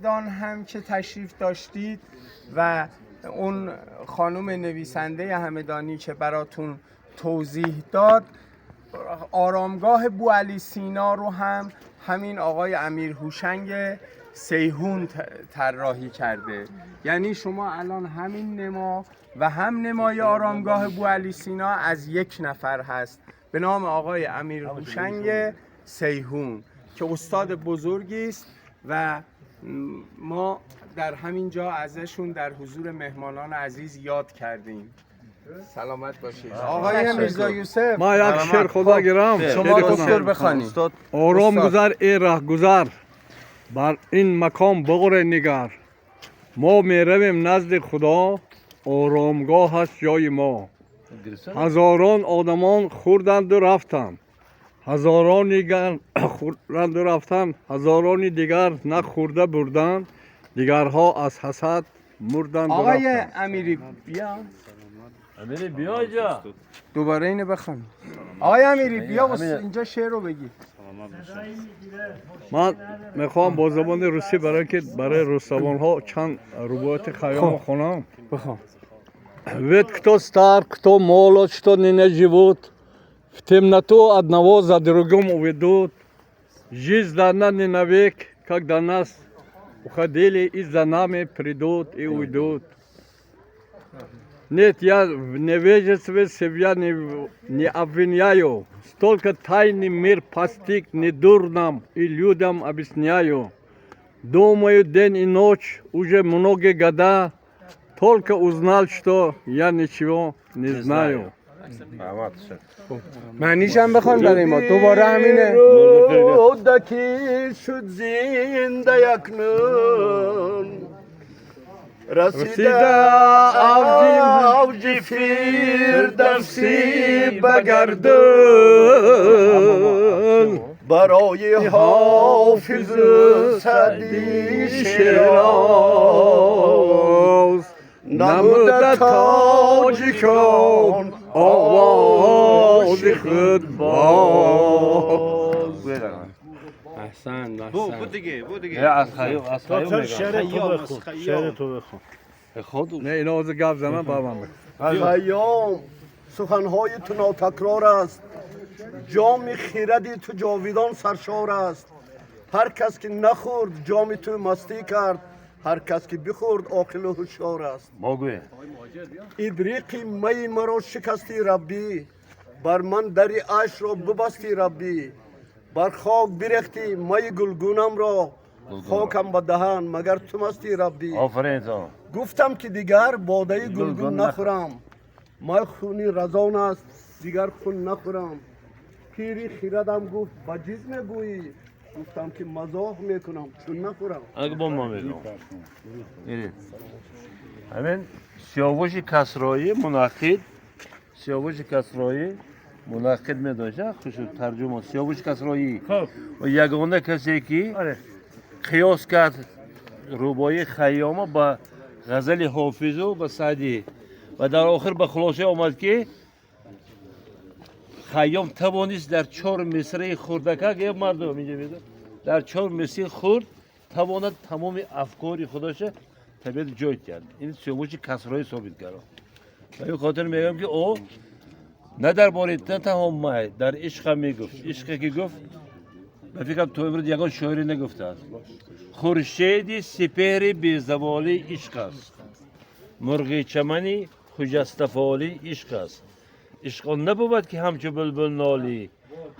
همدان هم که تشریف داشتید و اون خانم نویسنده همدانی که براتون توضیح داد، آرامگاه بوعلی سینا رو هم همین آقای امیر هوشنگ سیحون طراحی کرده. یعنی شما الان همین نما و هم نمای آرامگاه بوعلی سینا از یک نفر هست به نام آقای امیر هوشنگ سیحون که استاد بزرگی است و ما در همین جا ازشون در حضور مهمانان عزیز یاد کردیم. سلامت باشید. آقای میرزا یوسف، ما یک شعر خدا گیرم. شما دکتر بخوانید. آرام گذر ای رهگذر، بر این مکان بغور نگر. ما میرویم نزد خدا، آرامگاه است جای ما. هزاران آدمان خوردند و رفتند، هزاران دیگر خوردند و رفتند، هزاران دیگر نخورده بردند، دیگرها از حسد مردند و آقای رفتند. امیری بیا. امیری بیا اینجا. دوباره اینو بخوان. آقای امیری بیا اینجا شعر رو بگی. من میخوام با زبان روسی برای که برای روس‌زبان‌ها چند رباعیات خیام خونم. بخوان. Ведь кто стар, кто молод, что ныне живут, в темноту одного за другим уведут. Жизнь дана не навек, как до нас уходили, и за нами придут и уйдут. Нет, я в невежестве себя не обвиняю. Столько тайный мир постиг, не дурным и людям объясняю. Думаю день и ночь уже многие года, только узнал, что я ничего не знаю. معنیش هم بخوان برای ما دوباره همینه. رودکی شد زنده اکنون، رسیده اوج فردوسی به گردون، برای حافظ سعدی شیراز نموده تاجیکان آواز خود باز. احسن احسن. بود دیگه، بود دیگه. از خیام، از خیام میگم. شعر تو بخون، شعر تو بخون. خود نه، اینا از گپ زنم بابام. خیام، سخنهای تو ناتکرار است، جام خیردی تو جاویدان سرشار است. هر کس که نخورد جام تو مستی کرد، هر کس که بخورد عاقل و هوشیار است. ما گوه. ابریق می مرا شکستی ربی، بر من دری عیش را ببستی ربی. بر خاک برختی می گلگونم را، خاکم به دهن مگر تو مستی ربی. آفرین تو. گفتم که دیگر باده گلگون نخورم، می خونی رزان است دیگر خون نخورم. پیری خیردم گفت با چیز میگویی، گفتم که مزاح میکنم چون نخورم. اگه با ما میگم. همین سیاوش کسرایی منعقد، سیاوش کسرایی منعقد میداشت، خوش ترجمه سیاوش کسرایی. و یگانه کسی که قیاس کرد رباعی خیام با غزل حافظ و با سعدی و در آخر به خلاصه آمد که خیام توانست در چهار مصرع خردکک، یه مردم اینجا میده، در چهار مصرع خرد تواند تمام افکار خودش طبیعت جای کرد. این سیاوش کسرایی ثابت کرد. به این خاطر میگم که او نه درباره نه تنها می، در عشق هم میگفت. عشقی که گفت به فکرم تو امروز یگان شاعری نگفته است. خورشید سپهر بی‌زوالی عشق است، مرغ چمنی خجسته عشق است. عشق آن نبود که همچو بلبل نالی،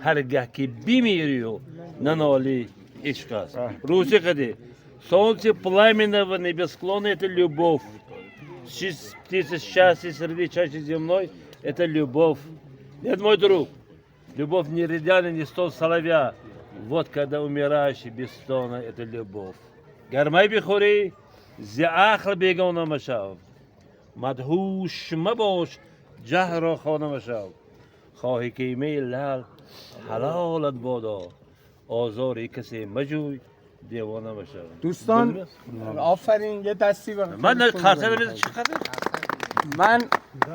هرگه که بمیری و ننالی عشق است. روسی قدی солнце пламенного небосклона это любовь. Птица счастья среди чаши земной это любовь. Нет, мой друг, любовь не рыдана, не стон соловья. Вот когда умираешь без стона, это любовь. گر می بخوری ز عقل بیگانه مشو، مدهوش مباش جهل را خانه مشو. خواهی که می لعل حلالت بادا، آزار کسی مجوی دیوانه مشو. دوستان آفرین، یه دستی به من خرسه چقدر من